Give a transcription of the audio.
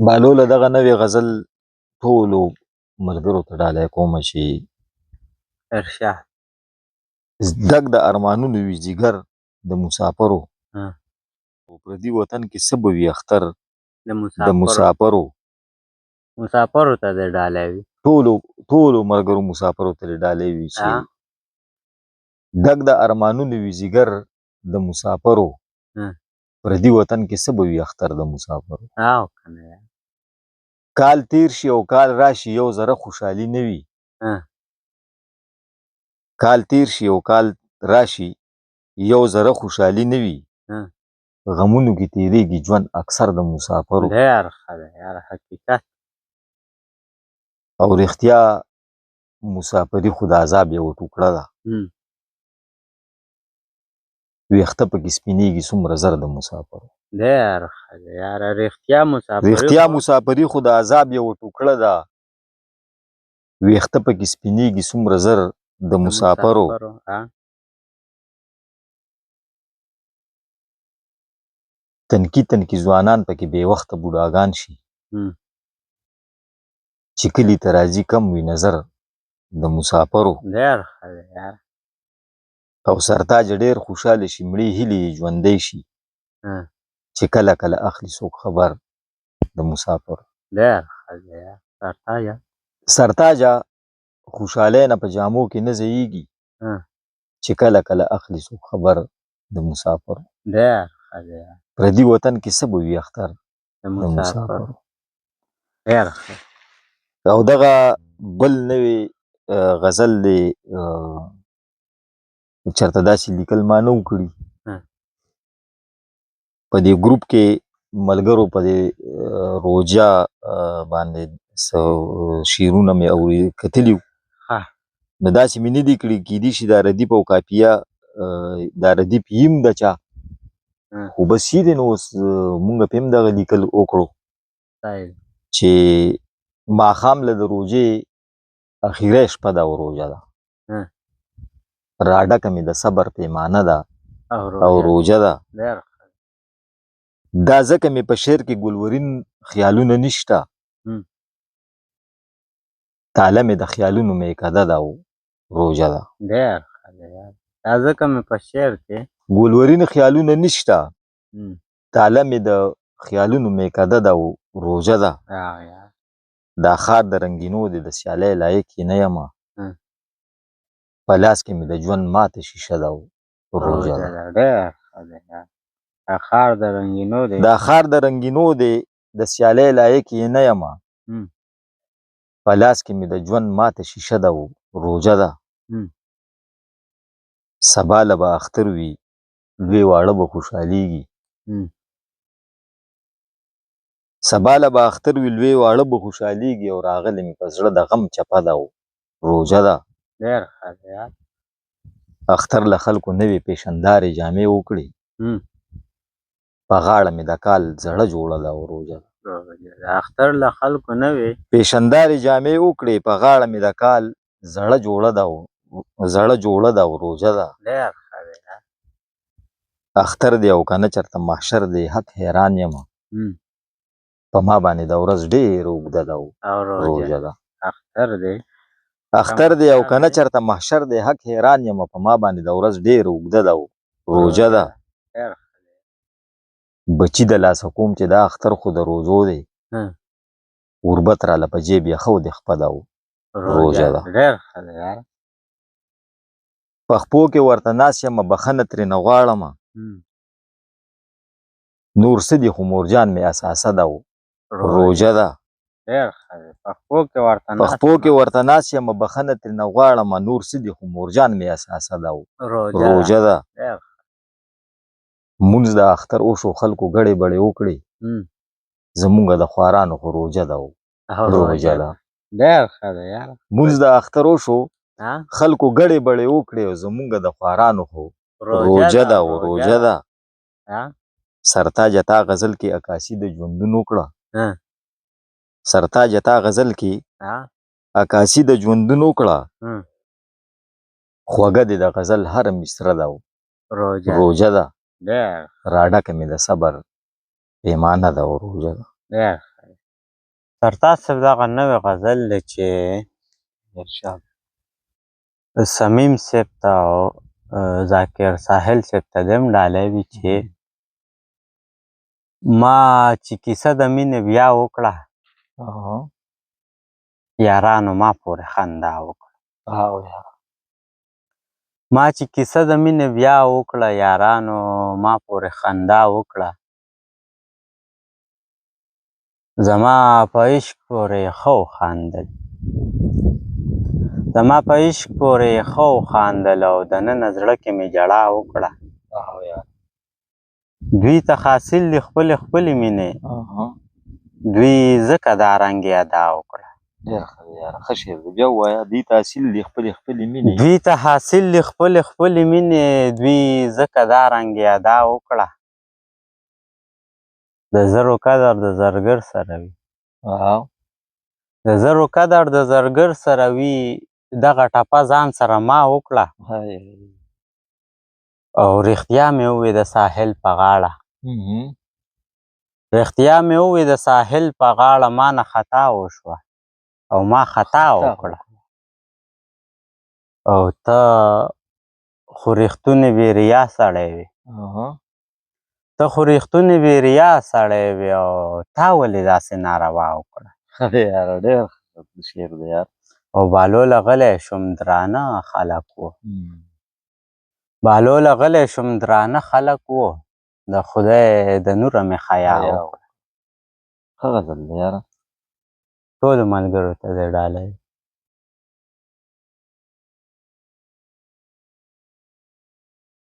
بالوله دغه نوې غزل ټولو ملګرو ته ډالۍ کوم چې ارشاد. ډک د ارمانونو وي ځیګر د مسافرو، او پردي وطن کې څه به وي اختر د مسافرو. مسافرو ته د ډالۍ وي. ټولو ملګرو مسافرو ته د ډالۍ وي چې ډک د ارمانونو وي ځیګر د مسافرو، پردي وطن کې څه به وي اختر د مسافرو. کال تیر شي او کال راشي یو ذره خوشحالي نه وي. کال تیر شي او کال راشي یو ذره خوشحالي نه وي. غمونو کې تیریږي ژوند اکثر د مسافرو. ډېر ښه دی یار، حقیقت. او رښتیا مسافري خو د عذاب یوه ټوکړه ده. ویښته پکې سپینېږي څومره زر د مسافرو. ډېر ښه دی یاره، رښتیا مسافري. رښتیا مسافري خو د عذاب یوه ټوکړه ده. ویښته پکې سپینېږي څومره زر د مسافرو. تنکي تنکي ځوانان پکې بې وخته بوډاګان شي. چې کلي ته راځي کم وي نظر د مسافرو. ډېر ښه دی یار. او سرتاج ډېر خوشحاله شي، مړې هیلې یې ژوندۍ شي. چې کله کله اخلي څوک خبر د مسافرو. ډېر ښه دی یار سرتاجه. سرتاجه خوشحالۍ نه په جامو کې نه ځایېږي. چې کله کله اخلي څوک خبر د مسافرو. ډېر ښه دی یار. پردي وطن کې څه به وي اختر د مسافرو. ډېر ښه. او دغه بل نوی غزل دی، چېرته داسې لیکل ما نه وو کړي. په دې ګروپ کې ملګرو په دې روژه باندې څه شعرونه مې اوري کتلي وو. نو داسې مې نه دي کړي، کیدای شي دا ردیف او قافیه دا ردیف یم د چا، خو بس یې دی. نو اوس مونږ پې هم دغه لیکل وکړو چې ماښام له د روژې اخیری شپه ده او روژه ده، راډکه مې د صبر پیمانه ده او روژه ده. دا ځکه مې په شعر کې ګلورین خیالونه نشته، تاله مې د خیالونو میکده ده او روژه ده. ډېر ښه دی یار. دا ځکه مې په شعر کې ګلورین خیالونه نشته، تاله مې د خیالونو میکده ده او روژه ده. دا ښار د رنګینو دی، د سیالۍ لایق یې نه یم. په لاس کې مې د ژوند ماته شیشه ده او روژه ده. ډېر ښه دی یار. دا ښار د رنګینو دی، دا ښار د رنګینو دی، د سیالۍ لایق یې نه یم. په لاس کې مې د ژوند ماته شیشه ده او روژه ده. سبا له به اختر وي، لوی واړه به خوشحالېږي. سبا له به اختر وي، لوی واړه به خوشحالېږي. او راغلې مې په زړه د غم چپه ده او روژه ده. ډېر ښه دی یار. اختر له خلکو نوې پیشندارې جامې وکړي، په غاړه مې د کال زړه جوړه ده او روژه ده. اختر له خلکو نوې پیشندارې جامې وکړي، په غاړه مې د کال زړه جوړه ده او زړه جوړه ده او روژه ده. ډېر ښه دی یار. اختر دی او که نه چېرته محشر دی، حق حیران یم. په ما باندې د ورځ ډېره اوږده ده او روژه ده. اختر دی، اختر دی او که نه چېرته محشر دی، حق حیران یم. په ما باندې د ورځ ډېره اوږده ده او روژه ده. بچي د لاسه کوم چې دا اختر خو د روژو دی، غربت راله په جیب یخه او د خپه ده او روژه ده. ډېر ښه دی یار. په خپو کې ورته ناست یم، بخښنه ترېنه غواړم. نور څه دي خو مورجان مې اساسه ده او روژه ده. ډېر ښه دی. په خپو کې ورته په خپو کې ورته ناست یم، بخښنه ترېنه غواړم. نور څه دي خو مورجان مې اساسه ده او روژه ده. مونځ د اختر وشو، خلکو ګړې بړې وکړې، زمونږ د خوارانو خو روژه ده او روژه ده. ډېر ښه دی یار. مونځ د اختر وشو، خلکو ګړې بړې وکړې، او زمونږ د خوارانو خو روژه ده او روژه ده. سرتاجه تا غزل کې عکاسي د ژوندون وکړه، سرتاجه تا غزل کې عکاسي د ژوندون وکړه، خوږه دې د غزل هره مصره ده او روژه ده. راډکه مې د صبر پیمانه ده او روژه ده. سرتاج صاحب دغه نوی غزل دی چې ارشاد. صمیم صاحب ته او ذاکر ساحل صاحب ته دې هم ډالۍ وي چې ما چې کیسه د مینې بیا وکړه، یارانو ما پورې خندا وکړه. ما چې کیسه د مینې بیا وکړه، یارانو ما پورې خندا وکړه. زما په عشق پورې ښه وخاندل، زما په عشق پورې ښه وخاندل او دننه زړه کې مې ژړا وکړه. دوی ته حاصل دي خپلې خپلې مینې، دوی ځکه دا رنګ یې ادا وکړه. ډېر ښه دی یاره، ښه شعر دی. بیا ووایه، دوی ته حاصل دي خپلې خپلې مینې، دوی ته حاصل دي خپلې خپلې مینې، دوی ځکه دا رنګ یې ادا وکړه. د زرو قدر د زرګر سره وي، د زرو قدر د زرګر سره وي، دغه ټپه ځان سره ما وکړه. او رښتیا مې ووې د ساحل په غاړه، رښتیا مې ووې د ساحل په غاړه، ما نه خطا وشوه او ما خطا وکړه. او ته خو رښتونی بې ریا سړی وې، ته خو رښتونی بې ریا سړی وې، او تا ولې داسې ناروا وکړه؟ ښه دی یاره، ډېر ښه شعر دی یار. او بالوله غلی شوم، درانه خلک وو، بالوله غلی شوم، درانه خلک وو، د خدای د نوره مې حیا وکړه. ښه غزل دی یاره. ټولو ملګرو ته دې ډالۍ.